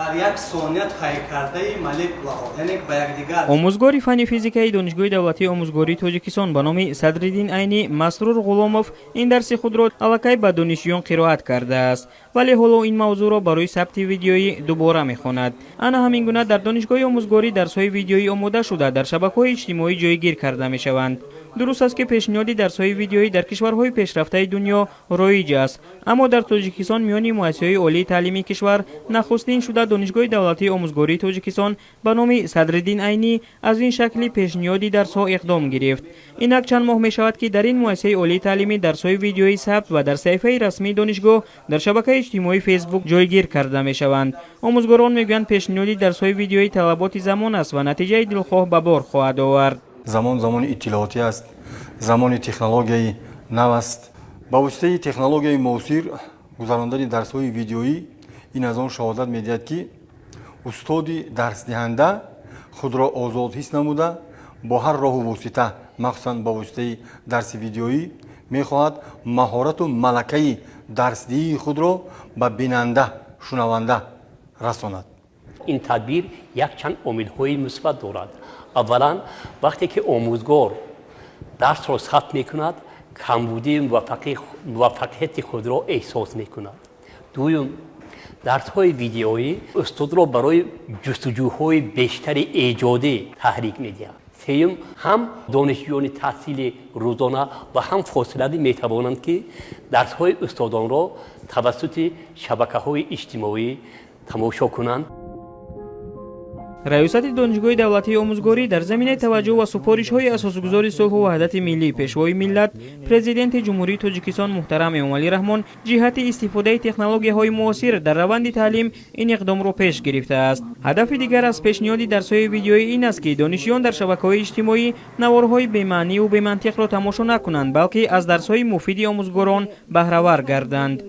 Дар як сония тай кардаи молекулаҳо, яъне ба якдигар. Омӯзгори фанни физикаи Донишгоҳи давлатии омӯзгории Тоҷикистон ба номи Садриддин Айнӣ Масрур Ғуломов ин дарси худро аллакай ба донишҷӯён қироат кардааст, вале ҳоло ин мавзӯъро барои сабти видеоӣ дубора мехонад. Ана ҳамин гуна дар донишгоҳи омӯзгорӣ дарсҳои видеоӣ омода шуда, дар шабакаҳои иҷтимоӣ ҷойгир карда мешаванд. Дуруст аст, ки пешниҳоди дарсҳои видеоӣ дар кишварҳои пешрафтаи дунё роиҷ аст, аммо дар Тоҷикистон миёни муассисаҳои олии таълимии кишвар нахустин шуда Донишгоҳи давлатии омӯзгории Тоҷикистон ба номи Садриддин Айнӣ аз ин шакли пешниҳоди дарсҳо иқдом гирифт. Инак чанд моҳ мешавад, ки дар ин муассисаи олии таълимӣ дарсҳои видеоӣ сабт ва дар саҳифаи расмии донишгоҳ дар шабакаи иҷтимоии Фейсбук ҷойгир карда мешаванд. Омӯзгорон мегӯянд, пешниҳоди дарсҳои видеоӣ талаботи замон аст ва натиҷаи дилхоҳ ба бор хоҳад овард. Замон замони иттилоотӣ аст, замони технологияи нав аст. Ба воситаи технологияи муосир гузарондани дарсҳои видеоӣ ин аз он шаҳодат медиҳад, ки устоди дарсдиҳанда худро озод ҳис намуда, бо ҳар роҳу восита, махсусан ба воситаи дарси видеоӣ, мехоҳад маҳорату малакаи дарсдиҳии худро ба бинанда, шунаванда расонад. Ин тадбир якчанд омилҳои мусбат дорад. Аввалан, вақте ки омӯзгор дарсро сабт мекунад, камбудии муваффақияти худро эҳсос мекунад. Дуюм, дарсҳои видеоӣ устодро барои ҷустуҷӯҳои бештари эҷодӣ таҳрик медиҳад. Сеюм, ҳам донишҷӯёни таҳсили рӯзона ва ҳам фосилавӣ метавонанд, ки дарсҳои устодонро тавассути шабакаҳои иҷтимоӣ тамошо кунанд. Раёсати Донишгоҳи давлатии омӯзгорӣ дар заминаи таваҷҷӯҳ ва супоришҳои Асосгузори сулҳу ваҳдати миллӣ, Пешвои миллат, Президенти Ҷумҳурии Тоҷикистон муҳтарам Эмомалӣ Раҳмон ҷиҳати истифодаи технологияҳои муосир дар раванди таълим ин иқдомро пеш гирифтааст. Ҳадафи дигар аз пешниҳоди дарсҳои видеоӣ ин аст, ки донишҷӯён дар шабакаҳои иҷтимоӣ наворҳои бемаъниву бемантиқро тамошо накунанд, балки аз дарсҳои муфиди омӯзгорон баҳравар гарданд.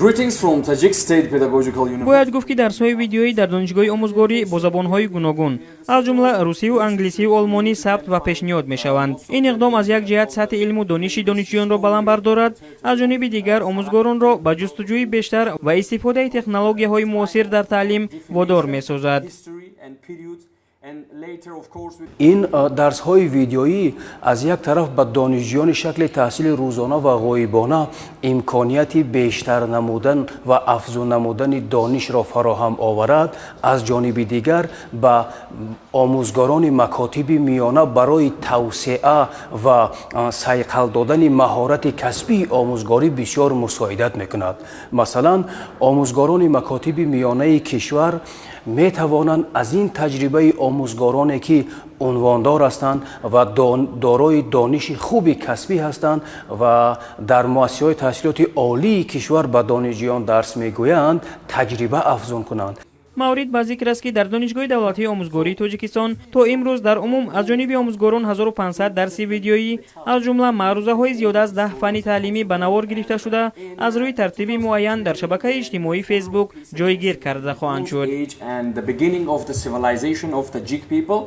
Greetings from Tajik State Pedagogical University. Бояд гуфт, ки дарсҳои видеоӣ дар донишгоҳи омӯзгорӣ бо забонҳои гуногун, аз ҷумла русиву англисиву олмонӣ, сабт ва пешниҳод мешаванд. Ин иқдом аз як ҷиҳат сатҳи илму дониши донишҷӯёнро баланд бардорад, аз ҷониби дигар омӯзгоронро ба ҷустуҷӯи бештар ва истифодаи технологияҳои муосир дар таълим водор месозад. History and periods and later, of course, with Ин дарсҳои видеоӣ аз як тараф ба донишҷӯёни шакли таҳсили рӯзона ва ғоибона имконияти бештар намудан ва афзун намудани донишро фароҳам оварад, аз ҷониби дигар ба омӯзгорони макотиби миёна барои тавсеа ва сайқал додани маҳорати касбии омӯзгорӣ бисёр мусоидат мекунад. Масалан, омӯзгорони макотиби миёнаи кишвар метавонанд аз ин таҷрибаи омӯзгороне, ки унвондор ҳастанд ва дорои дониши хуби касбӣ ҳастанд ва дар муассисаҳои таҳсилоти олии кишвар ба донишҷӯён дарс мегӯянд, таҷриба афзун кунанд. Маврид ба зикр аст, ки дар Донишгоҳи давлатии омӯзгории Тоҷикистон то имрӯз дар умум аз ҷониби омӯзгорон 1500 дарси видеоӣ, аз ҷумла маърузаҳои зиёда аз 10 фанни таълимӣ, ба навор гирифта шуда, аз рӯи тартиби муайян дар шабакаи иҷтимоии Фейсбук ҷойгир карда хоҳанд шуд. age and the beginning of the civilization of Tajik people.